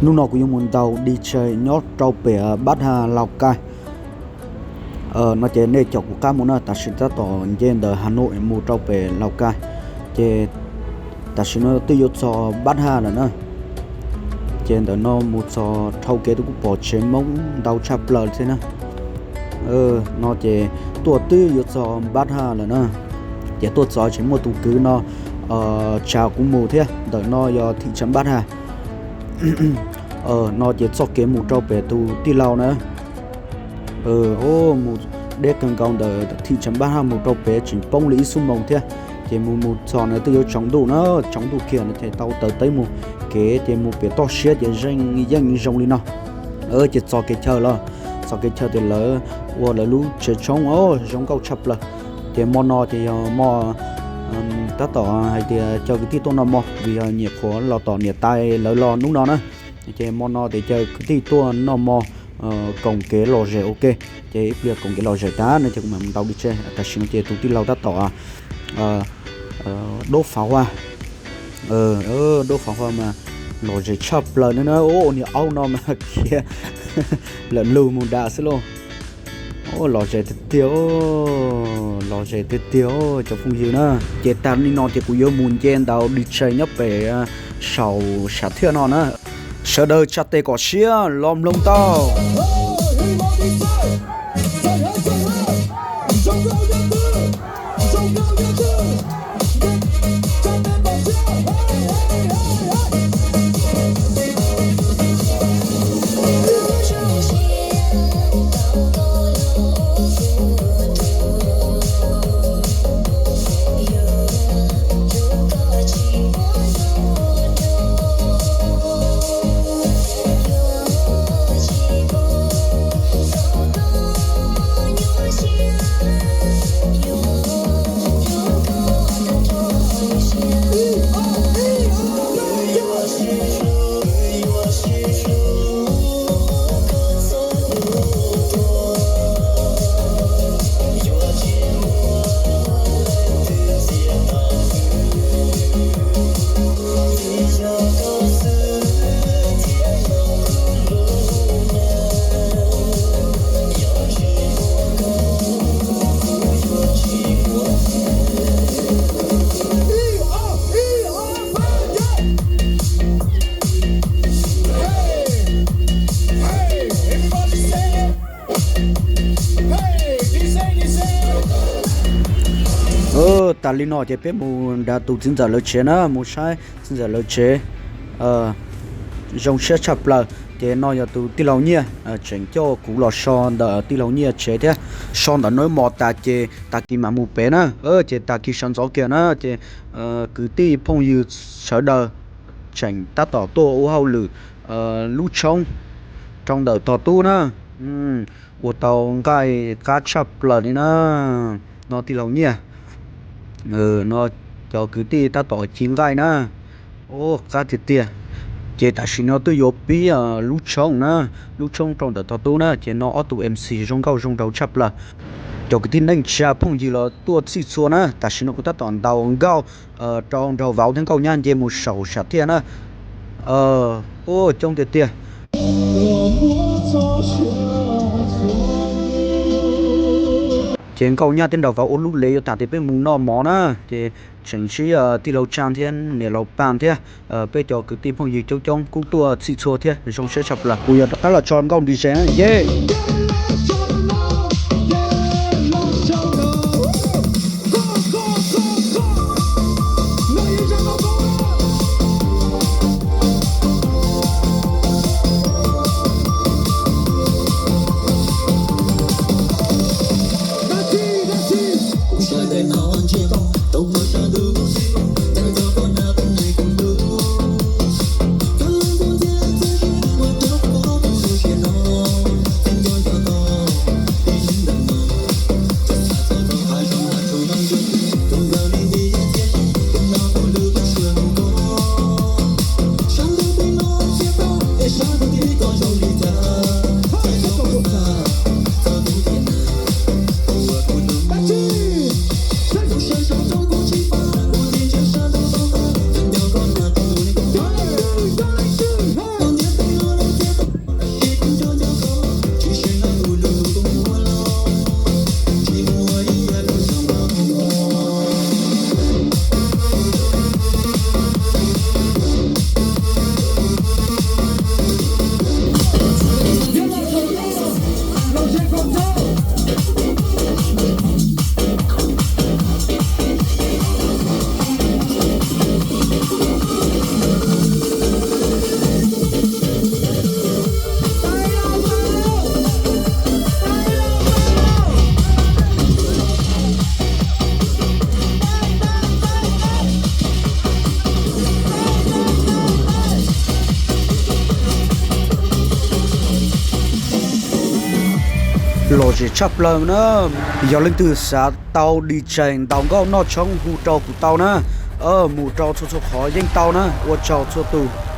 Hnub no kuv yuav mus ntaus D J nyob rau pem Bab Ha Laus Kais. No ces nej caum kuv qab mus na, tam sim tab tom nce ntawm Hà Nội mus rau pem Laus Kais. Ces tam sim no twb yuav txog Bab Ha lawm na. Ces ntawm no mus txog dhau kev twb kuj pom tsev Hmoob ntau tshaj plaws thiab na. No ces tuaj twb yuav txog Bab Ha lawm na. Ces tuaj txog tseem muaj tus kwv no tsa kuv mus thiab. Ntawm no yog thim tsam Bab Ha. No ces txoj kev mus rau pem tus tij laug na, mus deb kawg nkaus ntawm thim tsam Npab Haj mus rau pem tseem poob li ib xuab moos thiab. Ces mus mus txog na twb yuav tsaus ntuj na, tsaus ntuj kiag no ces tau taws teb mus kev ces mus pem toj siab ces yeej zoo li no. Ces txog kev chaw los, txog kev chaw ces lawv ua lawv lub tsev tshoob zoo nkauj tshaj plaws. Ces hmo no ces yog hmo tab tom hais tias cov kwv tij tuaj noj hmo vim yog nyuam qhuav los tom niam tais lawv los hnub no na. Ces hmo no ces cov kwv tij tuaj noj hmo koom kev lom zem ua ke. Ces ib pliag koom kev lom zem tag no ces kuv mam mus ntaus D J. Tam sim no ces tus tij laug tab tom dub fab hua, dub fab hua mas lom zem tshaj plaws na. Niag aub no mas khiav lawm lug mus nram xwb lauj. Lom zem tiag tiag, lom zem tiag tiag cov phooj ywg na. Ces tag li no ces kuv yuav mus nce ntaus D J nyob pem saum sam thiaj no na. Sawv daws tsa tes kom siab los mloog tau. Tas li no ces peb mus nram tus txiv ntxawm lawv tsev na, mus saib txiv ntxawm lawv tsev. Zoo siab tshaj plaws. Ces no yog tus tij laug Nyiaj tseem coj kuv los so ntawm tij laug Nyiaj tsev thiab. So ntawm no mos tas ces tag kis mam mus pem na. Ces tag kis sawv ntxov kiag na ces kwv tij phooj ywg sawv daws tseem tab tom tuaj ua hauj lwm lub tshoob rau ntawm Tog Tub na. Ua tau nqaij qab tshaj plaws li na. No tij laug Nyiaj, no cov kwv tij tab tom ci nqaij na. Qab tiag tiag. Ces tam sim no twb yuav pib lub tshoob na, lub tshoob rau ntawm Tog Tub na. Ces no ob tug M C zoo nkauj zoo nraug tshaj plaws. Cov kwv tij neej tsa phooj ywg los tuaj txhij txhua na. Tam sim no kuv tab tom ntaus nkauj rau nraug vauv thiab nkauj nyab nce mus saum sam thiaj na. Coob tiag tiag. Ces nkauj nyab thiab nraug vauv ua lub lev yuav tas ces peb mus noj mov na. Ces tseem sib tij laug Tsa thiab niam laus Paj thiab peb cov kwv tij phooj ywg coob coob kuj tuaj txhij txhua thiab zoo siab tshaj plaws. Kuv yuav rov qab los tso nkauj D J na. Ye. Lom zem tshaj plaws na. Yog leej twg xav tau dj ntaus nkauj noj tshoob hu rau kuv tau na. Mus rau txhua txhua qhov yeej tau na, ua tsaug txhua tus.